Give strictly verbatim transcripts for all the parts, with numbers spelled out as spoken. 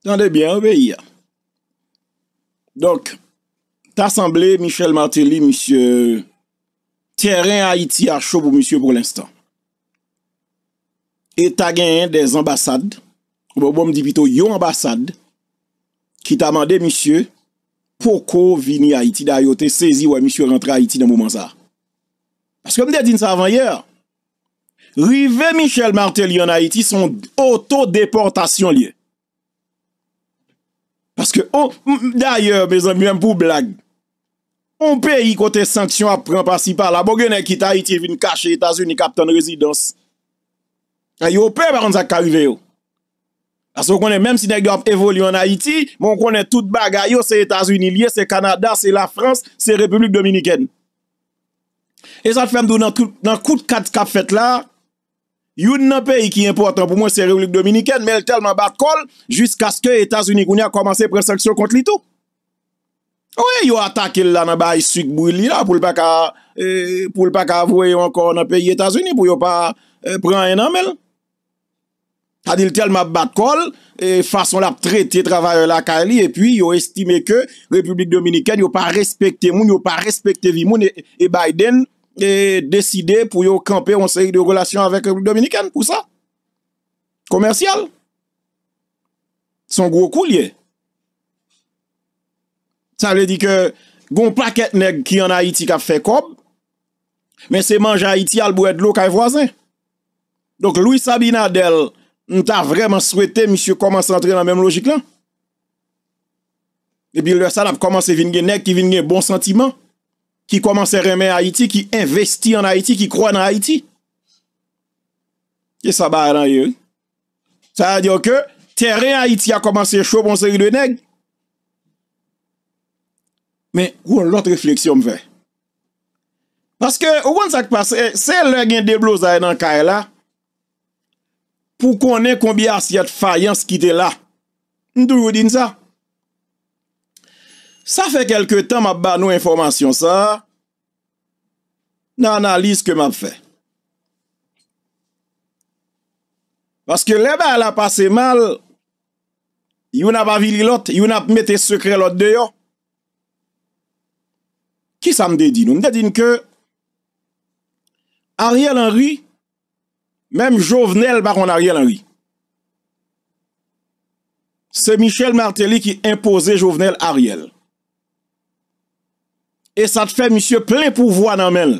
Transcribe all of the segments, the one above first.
Tande byen, wi, peyi a. Donk, ta sanble Michel Martelly, misye, tèren Ayiti a cho pou misye pou lenstan. E ta genyen de anbasad, bon, bon, m di pito yon anbasad, ki ta mande misye poko vini Ayiti. Dayè, yo te sezi wè misye rantre Ayiti nan moman sa a. Paske m te di n sa avan yè. Rive Michel Martelly ann Ayiti, se yon otodepòtasyon l ye. Paske, oh, m- m- dayè, mezanmi, menm pou blag, yon peyi kote sanksyon ap pran pasi pala, bon, gen nèg kite Ayiti vin kache Etazini k ap tann rezidans. E yo pè, pa konn sa k ka rive yo. Paske w konnen, menm si nèg yo ap evolye ann Ayiti, men w konnen tout bagay yo, se Etazini l ye, se Kanada, se Lafrans, se Repiblik Dominikèn. E sa k fè m di w nan tout, nan kout kat k ap fèt la, youn nan peyi ki enpòtan pou mwen se Repiblik Dominikèn, men l tèlman bat kò l, jiskaske Etazini kounye a kòmanse pran sanksyon kont li tou. Wi, yo atake l la nan bay sik bouyi li la pou l pa ka, eh, pou l pa ka voye yo ankò nan peyi Etazini, pou yo pa, eh, pran anyen nan men l. Sa di l tèlman ap bat kò l, e fason l ap trete travayè lakay li, epi yo estime ke Repiblik Dominikèn, yo pa respekte moun, yo pa respekte vi moun, e, e Biden, e, deside pou yo kanpe yon seri de relasyon avèk Repiblik Dominikèn pou sa. Komèsyal. Se yon gwo kou l ye. Sa vle di ke gon pakèt nèg ki ann Ayiti k ap fè kòb, men se manje Ayiti al bwè dlo kay vwazen. Donk, Luis Abinader, m ta vrèman swete misye kòmanse antre nan menm lojik lan. Epi lè sa, n ap kòmanse vin gen nèg ki vin gen bon santiman, ki kòmanse renmen Ayiti, ki envesti ann Ayiti, ki kwè nan Ayiti. E sa bagay lan ye, wi. Sa vle di ke tèren Ayiti a kòmanse cho pou yon seri de nèg. Men, yon lòt refleksyon m fè. Paske, ou konn sa k pase, se lè gen deblozay nan kay la, pou konnen konbyen asyèt fayans ki te la. M toujou di n sa. Sa fè kèlke tan m ap ba nou enfòmasyon sa a, nan analiz ke m ap fè. Paske lè bagay la pase mal, youn ap avili lòt, youn ap mete sekrè lòt deyò. Kisa m te di nou? M te di n ke Ariel Henry, menm Jovenel pa konn Ariel Henry. Se Michel Martelly ki enpoze Jovenel Ariel. E sa t fè misye plen pouvwa nan men l.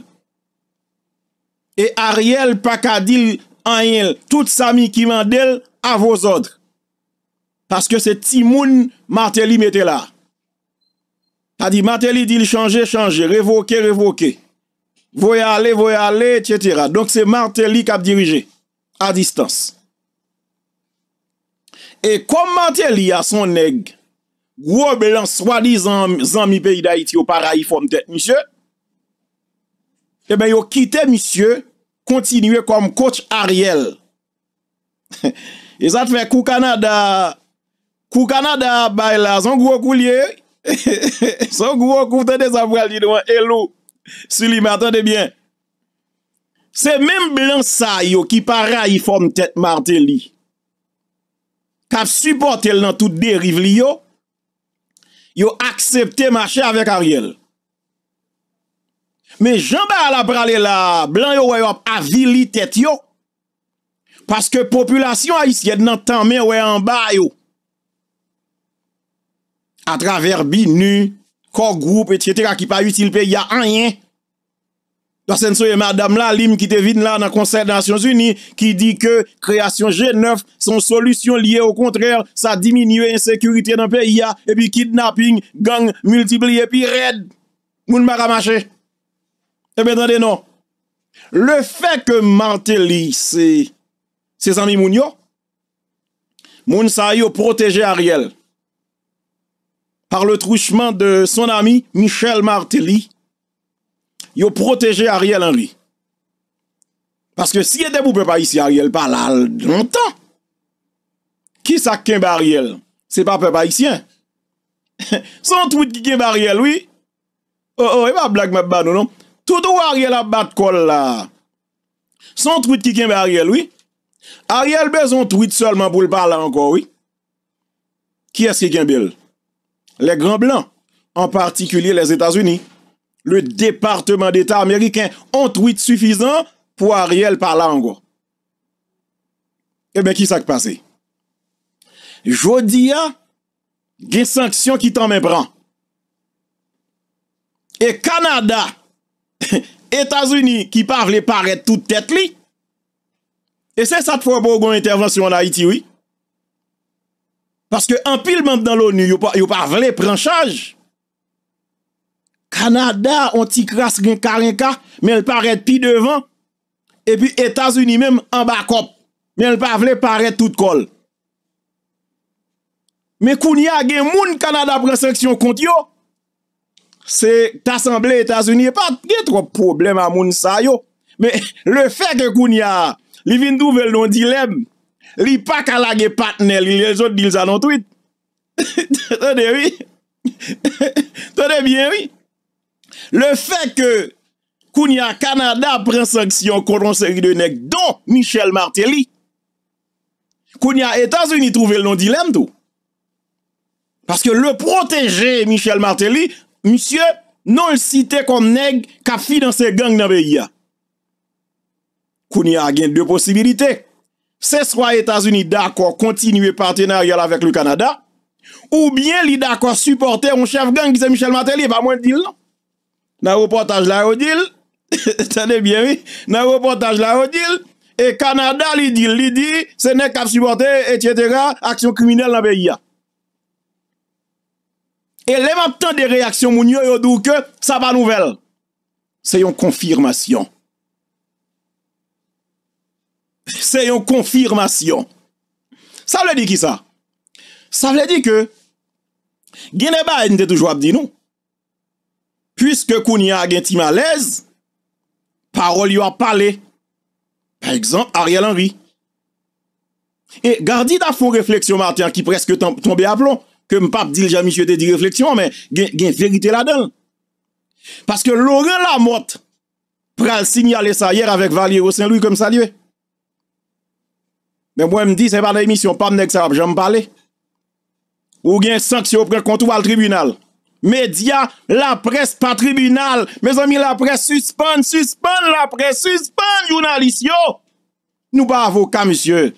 E Ariel pa ka di l anyen. Tout sa Mickey mande l, à vos ordres. Paske se timoun Martelly mete la. Sa di Martelly di l chanje, chanje, revoke, revoke. Voye ale, voye ale, etsetera. Donk se Martelly k ap dirije a distans. E kòm Martelly a se yon nèg gwo blan swadizan zanmi peyi Dayiti yo pa rayi fòm tèt misye, ebyen yo kite misye kontinye kòm coach Ariel. E sa t fè kou Kanada, kou Kanada ap bay la, se yon gwo kou l ye. Se yon gwo kou, tande sa m pral di nou an, Elou, Sulima, tande byen. Se menm blan sa yo ki pa rayi fòm tèt Martelly, k ap sipòte l nan tout deriv li yo, yo aksepte mache avèk Ariel. Men jan bagay la prale la, blan yo wè yo ap avili tèt yo, paske popilasyon ayisyèn nan tanmen wè anba yo. Atravè BINUH, Core Group, etsetera, ki pa itil peyi a anyen. Paske n sonje madanm la, li menm ki te vin la nan Konsèy Nasyonzini, ki di ke kreyasyon G nèf se yon solisyon l ye, okontrè, sa diminye ensekirite nan peyi a, epi kidnaping, gang miltipliye pi rèd. Moun pa ka mache. Ebyen, tande non. Lefètke Martelly se, se zanmi moun yo, moun sa yo pwoteje Ariel. Par le truchement de son ami Michel Martelly, yo pwoteje Ariel Henry. Paske si e te pou pèp ayisyen, Ariel pa la lontan. Kisa k kenbe Ariel? Se pa pèp ayisyen. Se yon twit ki kenbe Ariel, wi. Oh, oh, e pa blag m ap ba nou, non. Tout ou Ariel ap bat kò l la, se yon twit ki kenbe Ariel, wi. Ariel bezwen yon twit sèlman pou l pa la ankò, wi. Kiyès ki kenbe l? Les grands blancs, en particulier les États-Unis. Le Département d'État américain, on tweet suffisant pour Ariel pa la ankò. Ebyen, ki sa k pase? Jodi a, gen sanksyon ki tanmen pran. E Kanada, Etazini ki pa vle parèt tout tèt li, e se sa k fè w pa gen entèvansyon ann Ayiti, wi. Paske anpil manm nan l'ONU, yo pa, yo pa vle pran chaj. Kanada, on ti kras renka renka, men l parèt pi devan. Epi Etazini menm anba kòb, men l pa vle parèt tout kò l. Men kounye a, gen moun Kanada pran sanksyon kont yo. Se ta sanble Etazini pa t gen twòp pwoblèm a moun sa yo. Men lefètke kounye a, li vin twouve l nan yon dilèm, li pa ka lage patnè li, lè zòt di l sa nan tweet. Tande, wi. Tande byen, wi. Lefètke kounye a Kanada pran sanksyon kont yon seri de nèg, don Michel Martelly, kounye a Etazini twouve l nan dilèm tou. Paske le protégé Michel Martelly, misye, non l site kòm nèg k ap finanse gang nan peyi a. Kounye a, gen de posibilite. Se swa Etazini dakò kontinye patenarya l avèk le Kanada, oubyen li dakò sipòte yon chèf gang ki se Michel Martelly, e pa mwen k di l non. Nan repòtaj la, yo di l, tande byen, wi, nan repòtaj la, yo di l, e Kanada, li di l, li di, se nèg k ap sipòte, etsetera, aksyon kriminèl nan peyi a. E lè m ap tande reyaksyon moun yo, yo di w ke sa pa nouvèl. Se yon konfimasyon. Se yon konfimasyon. Sa vle di ki sa? Sa vle di ke gen de bagay m te toujou ap di nou. Piske kounye a gen ti malèz, pawòl yo ap pale. Pa egzanp, Ariel Henry. E Gardy t ap fè yon refleksyon maten an ki prèske tan- tonbe aplon, ke m p ap di l jan misye te di refleksyon an, men gen, gen verite ladan l. Paske Laurent Lamothe pral sinyale sa yè avèk Valiero Saint-Louis ke m salye. Men mwen, m di, se pa nan emisyon pa m nèg sa yo ap janm pale. Ou gen sanksyon yo pran kont ou, al tribinal. Medya, laprès pa tribinal. Mezanmi, laprès sispann, sispann, laprès sispann, jounalis yo. Nou pa avoka, mesye.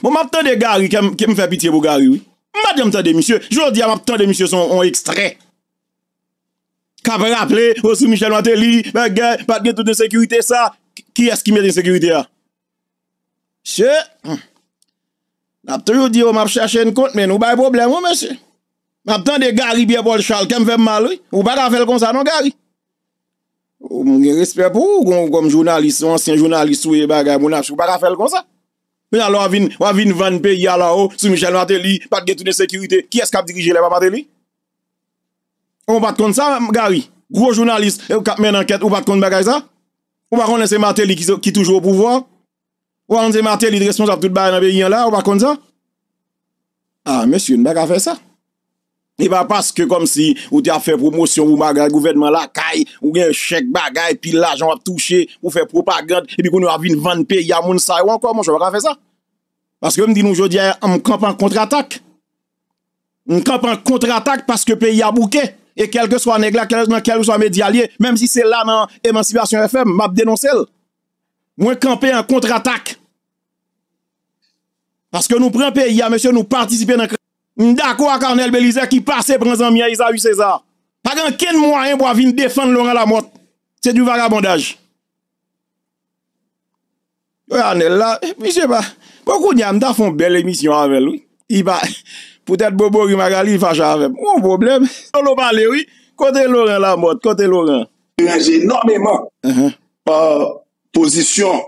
Bon, m ap tande Gary, ke m, ke m fè pitye pou Gary, wi. M pa t janm tande misye. Jodi a, m ap tande misye sou yon ekstrè. K ap raple, o, sou Michel Martelly, bagay, pa t gen tout ensekirite sa. Ki, kiyès ki mete ensekirite a? Mesye, hmm. N ap toujou di, o, m ap chache n kont, men nou bay pwoblèm, wi, mesye. M ap tande Gary Pierre Paul Charles, kè m fè m mal, wi. Ou pa ka fè l konsa, non, Gary. Ou, m gen respè pou ou, kòm, kòm jounalis, yon ansyen jounalis ou ye bagay, moun ap, ou pa ka fè l konsa. Men alò, w ap vin, w ap vin vann peyi a la, o, sou Michel Martelly, pa t gen tout ensekirite. Kiyès k ap dirije lè pa Martelly? Ou pa t konn sa, Gary? Gwo jounalis, e, k ap mennen ankèt, ou pa t konn bagay sa? Ou pa konnen se Martelly ki, ki toujou o pouvwa? Ou pa konn se Martelly ki responsab tout bagay nan peyi an la, ou pa konn sa? A, mesye, n pa ka fè sa. E pa paske kòmsi ou te ap fè pwomosyon pou bagay gouvènman lakay, ou gen chèk bagay, pil lajan w ap touche, ou fè pwopagann, epi kounye a w ap vin vann peyi a moun sa yo ankò, monchè, w pa ka fè sa. Paske m di nou jodi a, m kanpe an kontratak. M kanpe an kontratak paske peyi a bouke. E kèlkeswa nèg la, kèl, nan kèlkeswa medya l ye, menm si se la nan Emancipation F M, m ap denonse l. Mwen kanpe an kontratak. Paske nou pran peyi a, mesye, nou patisipe nan kri-, m dakò ak Arnel Belizaire ki pase pran zanmi an Esaü César. Pa gen okenn mwayen pou w ap vin defann Laurent Lamothe. Se du vagabondaj. Yo, Arnel la, misye pa. Bon, kounye a, m ta fè yon bèl emisyon avè l, wi. Li pa, poutèt Bobori Magali, li fache avè m. Yon pwoblèm. Lolo pale, wi. Kote Laurent Lamothe? Kote Laurent? Deranje enòmeman pa pozisyon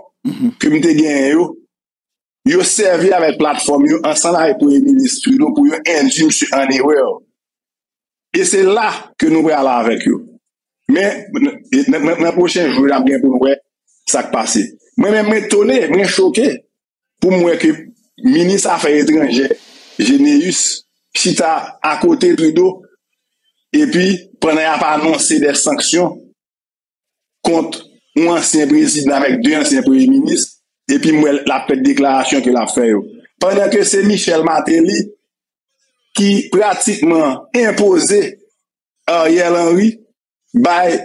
ke m te genyen yo. Yo sèvi avèk platfòm yo ansanm avèk Premye Minis Trudeau pou yo endui misye an erè. E se la ke nou pral avèk yo. Men, nan, nan, nan pwochen jou, n ap gen pou n wè sa k pase. Mwen menm, mwen etone, mwen choke pou m wè ke minis afè etranjè, Généus, chita akote Trudeau, epi pandan y ap anonse de sanksyon, kont yon ansyen prezidan avèk de ansyen premye minis, epi m wè l ap fè deklarasyon ke l ap fè yo. Pandan ke se Michel Martelly ki pratikman enpoze Ariel Henry bay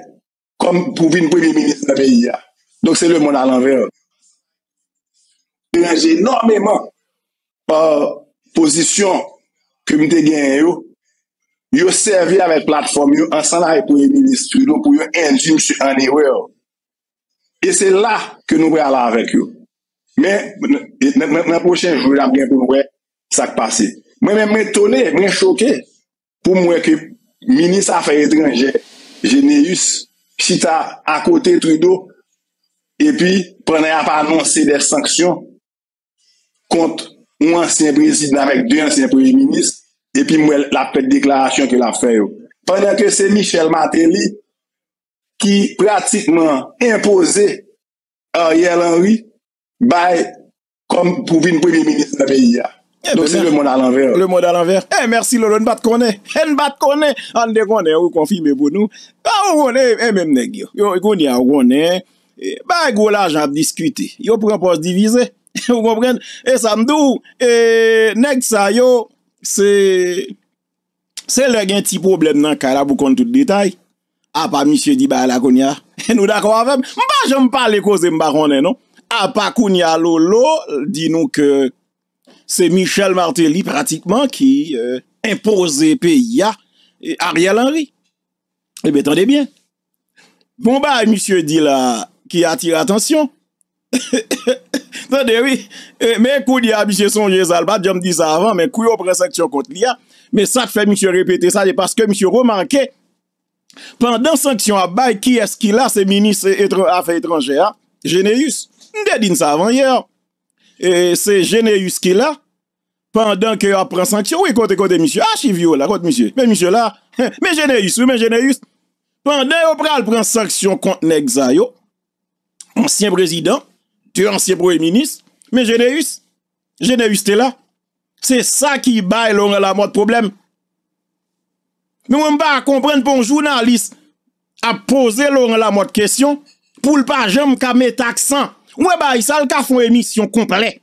kòm pou vin premye minis nan peyi a. Donk se lemonn alanvè. Deranje enòmeman pa pozisyon ke m te genyen yo. Yo sèvi avèk platfòm yo ansanm avèk premye minis Trudeau pou yo endui misye an erè. E se la ke nou pral avèk yo. Men nan, nan, nan, nan pwochen jou, n ap gen pou n wè sa k pase. Mwen menm, mwen etone, mwen choke pou m wè ke minis afè etranjè Généus chita akote Trudeau, epi pandan y ap anonse de sanksyon kont yon ansyen prezidan avèk de ansyen premye minis, epi m wè l ap fè deklarasyon ke l ap fè yo. Pandan ke se Michel Martelly ki pratikman enpoze Ariel Henry bay kòm pou vin premye minis nan peyi a. Donk se lemonn alanvè. Lemonn alanvè. E mèsi Lolo, n pa t konnen. E n pa t konnen. An n te konnen, ou konfime pou nou. A, ou konnen, e menm nèg yo. Yo, kounye a, ou konnen. E, bay gwo lajan ap diskite. Yo pran pòz divize. Ou konprann? E sa m di w, e, nèg sa yo, se, se lè gen ti pwoblèm nan kay la pou konn tout detay. Apa misye di bagay la kounye a. Nou dakò avè m? M pa janm pale koze m pa konnen, non. Apa kounye a Lolo di nou ke se Michel Martelly pratikman ki, e, enpoze peyi a, e, Ariel Henry. Ebyen, tande byen. Bon bagay misye di la ki atire atansyon. Tande wi. E, men kounye a misye sonje sa, l pa t janm di sa avan, men kou yo pran sanksyon kont li a, men sa k fè misye repete sa, se paske misye remake, pandan sanksyon ap bay, kiyès ki la? Se minis etran-, afè etranjè a, Généus. M te di n sa avan yè. E, se Généus ki la. Pandan ke yo ap pran sanksyon, wi, kote, kote misye? Achiv yo la, kote misye? Men misye la, men Généus, wi, men Généus. Pandan yo pral pran sanksyon kont nèg sa yo, ansyen prezidan, de ansyen premye minis, men Généus, Généus te la. Se sa ki bay Laurent Lamothe pwoblèm. Men mwen, m pa konprann pou yon jounalis ap poze Laurent Lamothe kesyon pou l pa janm ka mete aksan. Ou wè bagay sa, l ka fè yon emisyon konplè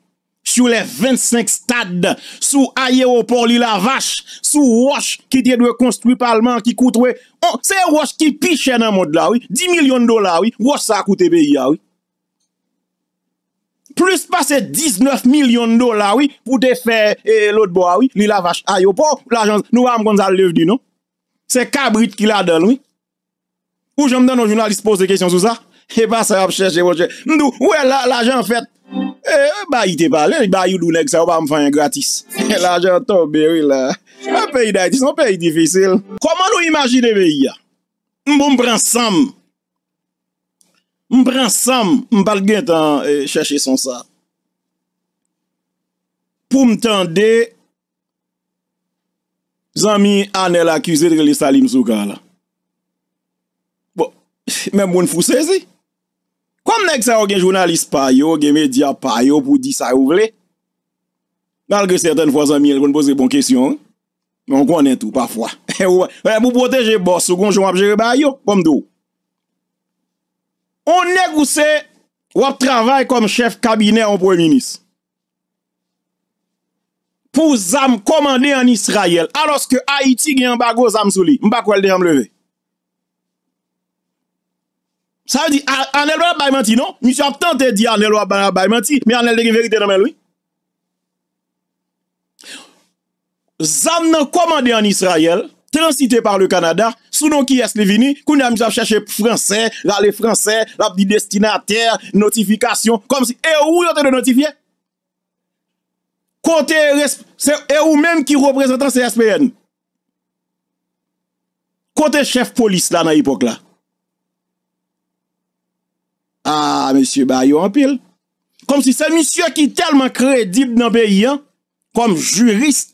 sou les vingt-cinq stades, sou ayewopò Lil Avach, sou wòch ki te dwe konstwi palman an ki koute. Oh, se wòch ki pi chè nan mond la, wi. Dis milyon dola, wi. Wòch sa a koute peyi a, wi. Plis pase diznèf milyon dola, wi, pou te fè, e, lòt bò a, wi, Lil Avach ayewopò, lajan, nou pa konn sa l devni, non. Se kabrit ki ladan l, wi. Ou janm tande yon jounalis poze kesyon sou sa? E pa sa y ap chèche, monchè. M di w, ou wè la, lajan fèt. E, Bayi te pale, Bayi di w nèg sa yo pa m fè anyen gratis. Lajan tonbe, wi, la. Nan peyi Dayiti, se yon peyi difisil. Kòman nou imajine peyi a? M bon, m pran san m. M pran san m, m pa t gentan, e, chèche son sa. Pou m tande zanmi Anèl akize t rele Salim Soukar la. Bon, men moun fou sezi. Kòm nèg sa yo gen jounalis pa yo, gen medya pa yo pou di sa yo vle. Malgre sètèn fwa zanmi an konn poze bon kesyon, wi. Men w konnen tou, pafwa. Ou, e, pou pwoteje bòs ou, gon jan w ap jere bagay yo, bon, m di w. On nèg ou se, w ap travay kòm chèf kabinè yon premye minis. Pou zam kòmande ann Izrayèl, alòske Ayiti gen anbago zam sou li. M pa kwè l te janm leve. Sa vle di, A-, Anèl pa t ap bay manti, non. Misye ap tante di Anèl w ap bay, bay manti, men Anèl te gen verite nan men l, wi. Zam nan kòmande ann Izrayèl, transite pa le Kanada, sou non kiyès li vini, kounye a misye ap chèche fransè, rale fransè, l ap di destinatè, notifikasyon, kòmsi, e ou yo te dwe notifye? Kote res-, se, e ou menm ki reprezantan C S P N? Kote chèf polis la nan epòk la? A, mesye, ba yo anpil. Kòmsi se misye ki tèlman kredib nan peyi a, kòm jiris,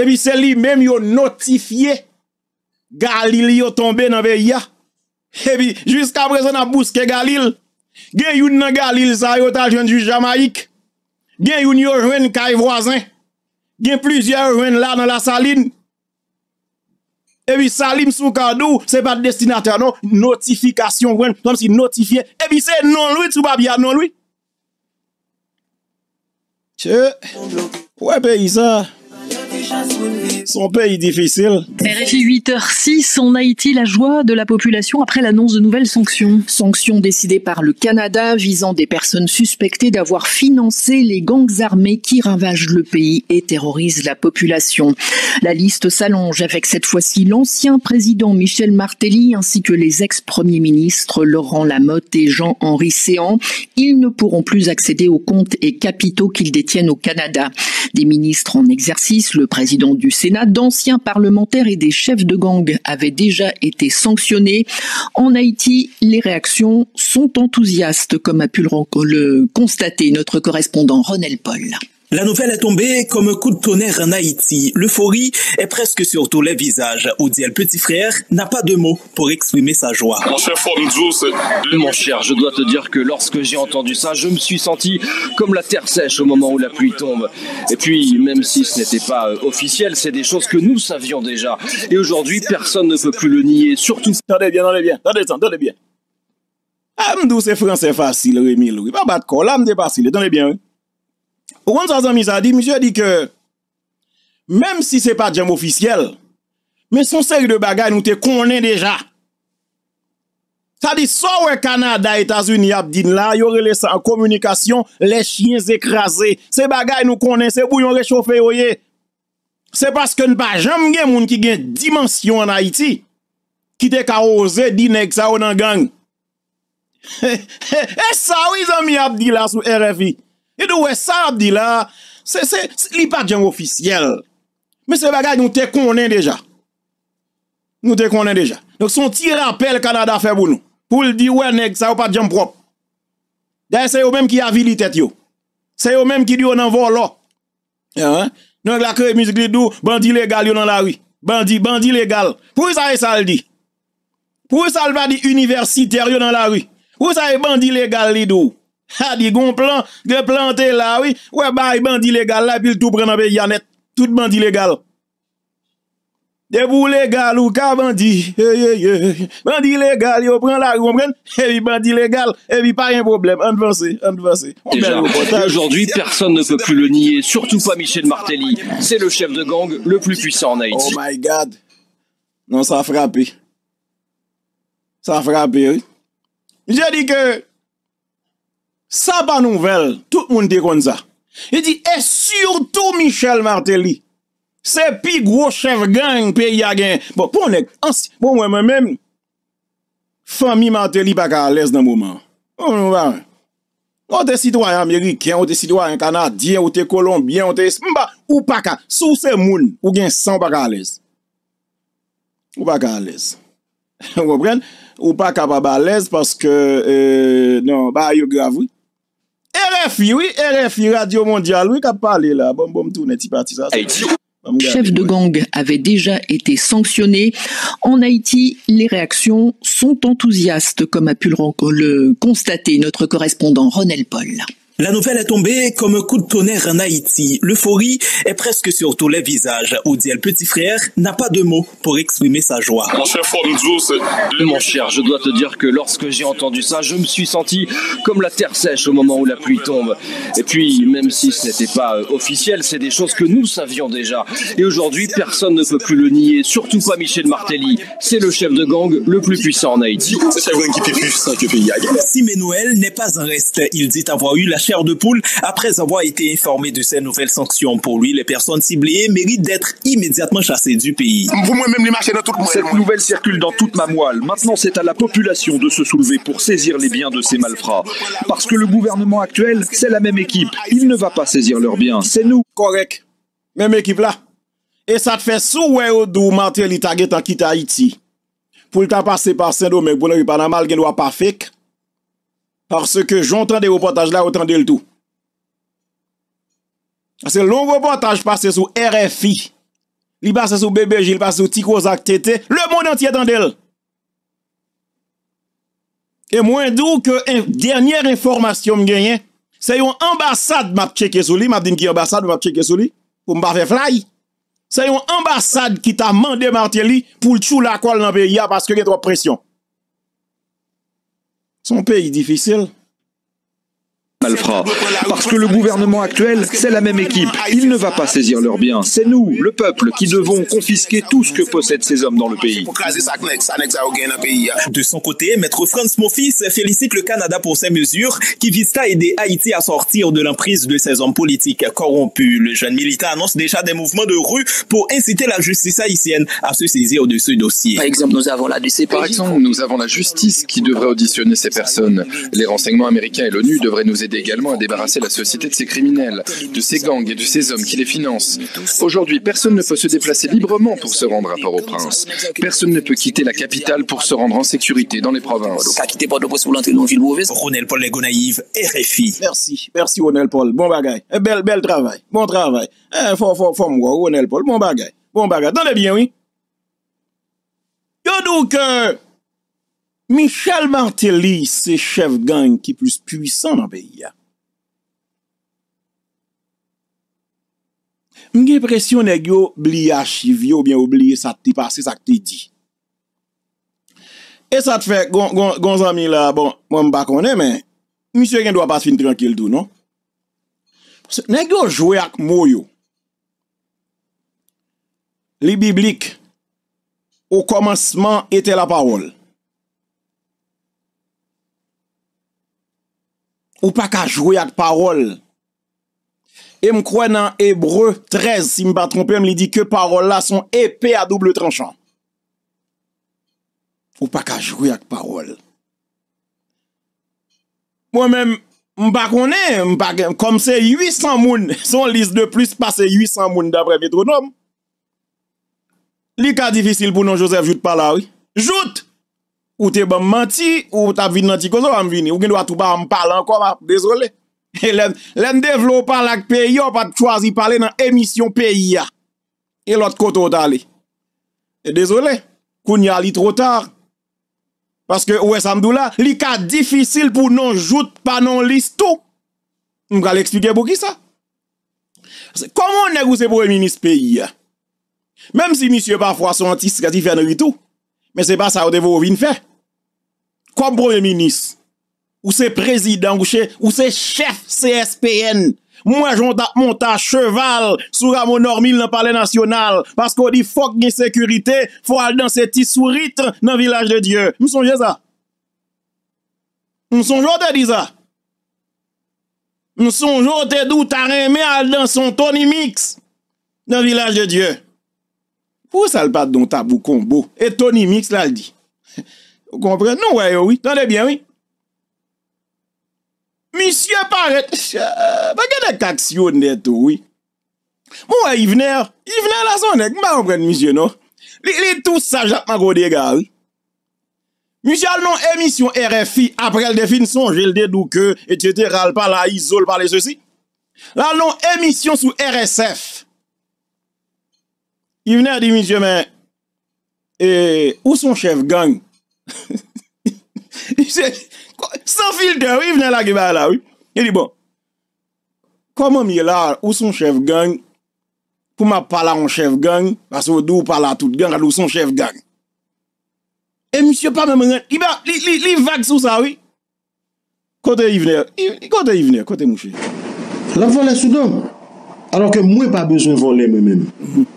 epi se li menm yo notifye Galil yo tonbe nan peyi a. Epi, jiskaprezan, n ap bouske Galil. Gen youn nan Galil sa yo t al jwenn jij Jamayik. Gen youn yo jwenn kay vwazen. Gen plizyè yo jwenn la nan Lasalin. Epi Salim Soukar di w, se pa t destinatè, non. Notifikasyon, jwenn, kòmsi notifye. Epi se non l wi, sou papye a, non l wi. Mesye, ou wè peyi sa, se yon peyi difisil. R F I huit heures six, en Haïti, la joie de la population après l'annonce de nouvelles sanctions. Sanctions décidées par le Canada visant des personnes suspectées d'avoir financé les gangs armés qui ravagent le pays et terrorisent la population. La liste s'allonge avec cette fois-ci l'ancien président Michel Martelly ainsi que les ex-premiers ministres Laurent Lamothe et Jean-Henry Céant. Ils ne pourront plus accéder aux comptes et capitaux qu'ils détiennent au Canada. Des ministres en exercice, le président du Sénat, d'anciens parlementaires et des chefs de gang avaient déjà été sanctionnés. En Haïti, les réactions sont enthousiastes, comme a pu le, le constater notre correspondant Ronel Paul. La nouvelle est tombée comme un coup de tonnerre en Haïti. L'euphorie est presque sur tous les visages. Odiel Petit Frère n'a pas de mots pour exprimer sa joie. Monchè, fò m di w, se... Mon cher, je dois te dire que lorsque j'ai entendu ça, je me suis senti comme la terre sèche au moment où la pluie tombe. Et puis, même si ce n'était pas euh, officiel, c'est des choses que nous savions déjà. Et aujourd'hui, personne ne peut plus le nier, surtout... Tande byen, tande byen, tande, tande byen. A, m di w se fransè fasil, Remy Louis. Pa bat kò w, la m te pase li, tande byen, wi. Ou konn sa zanmi sa di? Misye di ke, menm si se pa t janm ofisyèl, men se yon seri de bagay nou te konnen deja. Sa di, sa w wè Kanada, Etazini ap di n la, yo rele sa an kominikasyon, les chiens écrasés. Se bagay nou konnen, se bouyon rechofe yo ye. Se paske n pa janm gen moun ki gen dimansyon ann Ayiti ki te ka oze di nèg sa yo nan gang. E sa wi zanmi ap di la sou R F I. E nou wè sa ap di la, se, se, li pa t janm ofisyèl. Men se bagay nou te konnen deja. Nou te konnen deja. Donk se yon ti rapèl Kanada fè pou nou. Pou l di wè nèg sa yo pa t janm pwòp. Dayè se yo menm ki avili tèt yo. Se yo menm ki di yo nan vòlò. Hein? Nèg la kreye mizik li di w bandi legal yo nan lari. Bandi, bandi legal. Poukisa e sa l di? Poukisa l pa di inivèsitè yo nan lari? Poukisa e bandi legal li di w? Ha di gon plan, gen plan te la wi. Wè bay bandi legal la epi l tou pran nan peyi a nèt. Tout bandi legal. Depi w legal ou ka bandi. Hey, hey, hey. Bandi legal yo pran lari, w konprann? Epi bandi legal, epi pa gen pwoblèm. Ann vanse, ann vanse. Yon bèl Déjà. Et repòtaj. Aujourd'hui, personne ne peut plus le nier, surtout pas Michel Martelly. C'est le chef de gang le plus puissant en Oh Haïti. My God. Non, sa frape. Sa frape, wi. Misye di ke sa pa nouvèl. Tout moun te konn sa. Li di, e sitou Michel Martelly. Se pi gwo chèf gang peyi a gen. Bon, pou yon nèg, ansi, bon, mwen, mwen menm, fanmi Martelly pa ka alèz nan moman an. Bon, nou pa wè. Ou te sitwayen ameriken, ou te sitwayen kanadyen, ou te kolonbyen, ou te, m pa, ou pa ka, si w se moun, ou gen san, ou pa ka alèz. Ou pa ka alèz. Ou konprann? Ou pa kapab alèz paske, euh, non, bagay yo grav, wi. R F I, wi, R F I, Radyo Mondyal, wi, k ap pale la. Bon, bon, m tounen ti pati sa. Haïti. Ban m gade, Chefs de wi. gang avaient déjà été sanctionnés. En Haïti, les réactions sont enthousiastes, comme a pu le, le constater notre correspondant Ronel Paul. La nouvelle est tombée comme un coup de tonnerre en Haïti. L'euphorie est presque sur tous les visages. Odiel Petit Frère n'a pas de mots pour exprimer sa joie. Monchè, fò m di w, se... Mon cher, je dois te dire que lorsque j'ai entendu ça, je me suis senti comme la terre sèche au moment où la pluie tombe. Et puis, même si ce n'était pas euh, officiel, c'est des choses que nous savions déjà. Et aujourd'hui, personne ne peut plus le nier, surtout pas Michel Martelly. C'est le chef de gang le plus puissant en Haïti. Se chèf gang ki pi pwisan ke peyi a gen. Simé Noël n'est pas en reste. Il dit avoir eu la chair de poule après avoir été informé de ces nouvelles sanctions. Pour lui, les personnes ciblées méritent d'être immédiatement chassées du pays. Pou mwen menm, li mache nan tout mwen. Cette nouvelle circule dans toute ma moelle. Maintenant, c'est à la population de se soulever pour saisir les biens de ces malfrats. Parce que le gouvernement actuel, c'est la même équipe. Il ne va pas saisir leurs biens. C'est nous. Kòrèk. Menm ekip la. E sa t fè si w wè yo di w Martelly ta gentan kite Ayiti pou l ta pase pa Sendomeng pou l rive Panama, l gen dwa pa fake. Paske jan w tande repòtaj la, yo tande l tou. Paske lè yon repòtaj pase sou R F I, li pase sou B B J, li pase sou Ti Koze ak T T, lemonn antye tande l. E mwen di w ke en, dènyè enfòmasyon m genyen, se yon anbasad m ap tcheke sou li, m ap di n ki anbasad m ap tcheke sou li, pou m pa fè flay. Se yon anbasad ki ta mande Martelly pou l tchoula kò l nan peyi a paske gen twòp presyon. Se yon peyi difisil. malfrats. Parce que le gouvernement actuel, c'est la même équipe. Il ne va pas saisir leurs biens. C'est nous, le peuple, qui devons confisquer tout ce que possèdent ces hommes dans le pays. De son côté, Maître Frantz Monfils félicite le Canada pour ses mesures qui visent à aider Haïti à sortir de l'emprise de ces hommes politiques corrompus. Le jeune militant annonce déjà des mouvements de rue pour inciter la justice haïtienne à se saisir de ce dossier. Par exemple, nous avons la D C P J. Par exemple, nous avons la justice qui devrait auditionner ces personnes. Les renseignements américains et l'ONU devraient nous aider également à débarrasser la société de ces criminels, de ces gangs et de ces hommes qui les financent. Aujourd'hui, personne ne peut se déplacer librement pour se rendre à Port-au-Prince. Personne ne peut quitter la capitale pour se rendre en sécurité dans les provinces. Ronel Paul Legonayiv, R F I. Mèsi, mèsi Ronel Paul. Bon bagay. Bèl, bèl travay. Bon travay. Fò, fò, fò m wè w, Ronel Paul. Bon bagay. Bon bagay. Tande byen, wi. Yo di w ke Michel Martelly se chèf gang ki plis pwisan nan peyi a. M gen enpresyon nèg yo bliye achiv yo oubyen yo bliye sa k te pase, sa k te di. E sa t fè gon, gon, gon zanmi la, bon, mwen m pa konnen, men misye gen dwa pa t fin trankil tou, non. Nèg yo jwe ak mo yo. Li biblik. Au commencement était la parole. Ou pa ka jwe ak pawòl. E m kwè nan Ebre trèz, si m pa twonpe m, li di ke pawòl la se yon epe a double tranchan. Ou pa ka jwe ak pawòl. Mwen menm, m pa konnen, m pa gen, kòm se uit san moun, se yon lis de plis pase uit san moun daprè Metwonòm. Li ka difisil pou non Joseph Jouthe pa la, wi. Jouthe! Ou te ban m manti, ou t ap vin nan Ti Koze, w pa m vini. Ou gen dwa tou pa ban m pale ankò, m ap dezole. E lè, lè m te vle w pale ak peyi a, w pa t chwazi pale nan emisyon peyi a. E lòt kote w t ale. E dezole, kounye a li two ta. Paske ou wè sa m di w la, li ka difisil pou non Jouthe pa nan yon lis tou. M pral eksplike poukisa. Kòman yon nèg ou se premye minis peyi a? Menm si misye pafwa se yon ti srèt, li fè n ri tou. Men se pa sa yo te voye w vin fè. Kòm premye minis, ou se prezidan, ou se, ou se chèf C S P N. M wè jan w t ap monte a cheval sou Rameau Normil nan Palè Nasyonal, paske w di fòk gen sekirite, fò w al danse ti sourit nan Vilaj de Dye. M sonje sa. M sonje w te di sa. M sonje w te di w ta renmen al danse yon Tony Mix nan Vilaj de Dye. Poukisa l pa t di yon Tabou Konbo? E Tony Mix la l di. Ou konprann? Nou wè yo wi. Tande byen wi. Misye parèt. Pa gen nèg k aksyonè tou wi. Mwen wè Yvener. Yvener la se yon nèg, m pa konprann misye non. Li, li tou saj ap manke w dega wi. Misye al nan yon emisyon R F I, apre l te fin sonje, l te di w ke, etsetera, l pale a Izo, l pale sesi. L al nan yon emisyon sou R S F. Yvener di misye, men, e, ou se yon chèf gang. Misye, san filtè, wi, Yvener lage bagay la, wi. Li di, bon, kòman m ye la, ou se yon chèf gang, pou m ap pale a yon chèf gang, paske w di w pale a tout gang, alò ou se yon chèf gang. E misye pa menm ren, li, li, li, li vag sou sa, wi. Kote Yvener? Kote Yvener? Kote mouche? L ap vole sou do m. Alò ke mwen pa bezwen vole mwen menm.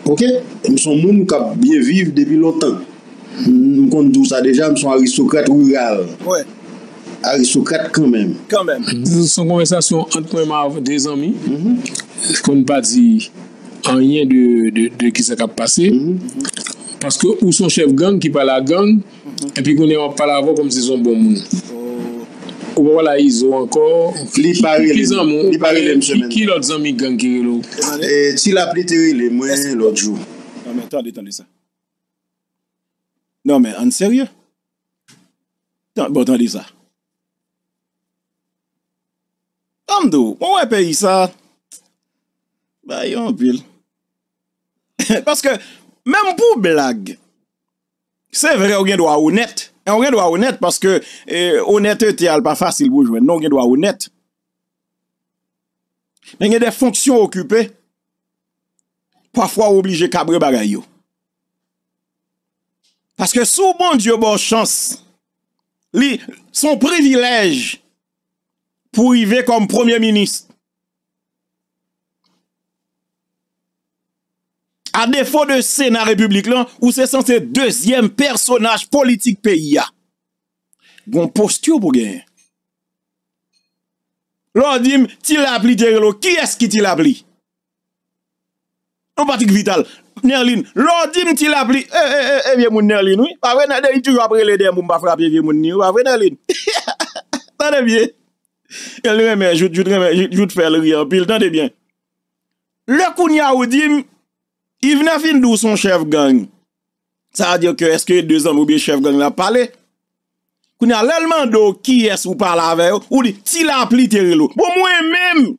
Oke? M se yon moun k ap byen viv depi lontan. M konn di w sa deja, m se yon aristokrat riral. Aristokrat kanmenm. Se yon konvèsasyon ant mwen menm avèk de zanmi. Pou n pa di anyen de, de, de kisa k ap pase. Paske ou se yon chèf gang ki pale a gang, epi kounye a w ap pale avè w kòmsi se yon bon moun. Ou pa pale a Izo ankò. Li pa rele m. Ki zanmi w? Li pa rele m semèn. Ki lòt zanmi gang ki rele w? E, Ti Lapli te rele mwen lòt jou. Non, men tande, tande sa. Non, men ann serye. Tan, bon, tande sa. Ban m di w, mwen wè peyi sa, bagay yo anpil. Paske, menm pou blag, se vre, ou gen dwa onèt. E ou gen dwa onèt, paske, e, onètete a, l pa fasil pou w jwenn. Non, ou gen dwa onèt. Men gen de fonksyon okipe, pafwa ou oblije kabre bagay yo. Paske si w Bondye ba w chans, li, se yon privilèj pou rive kòm premye minis. A defo de Sena Repiblik lan, ou se sanse dezyèm pèsonaj politik peyi a. Gon posti pou genyen. Lè w di m Ti Lapli te rele w, kiyès ki Ti Lapli? Non, Patrick Vital. Nerline, lè w di m Ti Lapli, e, e, e, e vye moun Nerline, wi. Pa vre, Nerline toujou ap rele dèyè m pou m pa frape vye moun ni, wi. Pa vre, Nerline? Tande byen. Nerline renmen jout, jout renmen, jout, jout fè l ri anpil. Tande byen. Lè kounye a ou di m, Yvener fin di w se yon chèf gang. Sa vle di ke èske de zanmi oubyen chèf gang la ap pale? Kounye a, lè l mande w kiyès ou pale avè yo, ou di, Ti Lapli te rele w. Bon, mwen menm,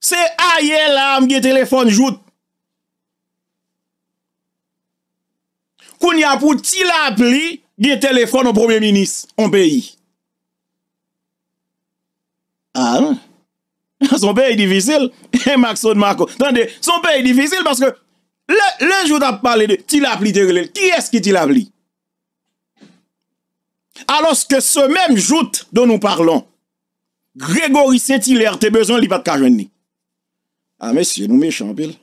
se ayè la a m gen telefòn jout. Kounye a, pou Ti Lapli gen telefòn yon premye minis yon peyi. Ah, se yon peyi difisil. Maxon Marco. Tande, se yon peyi difisil paske lè, lè jout ap pale de Ti Lapli te rele l, kiyès ki Ti Lapli? Alòske se menm jout dont nous parlons, Grégory Saint-Hilaire te bezwen, li pa t ka jwenn li. Ah, mesye, nou mechan anpil.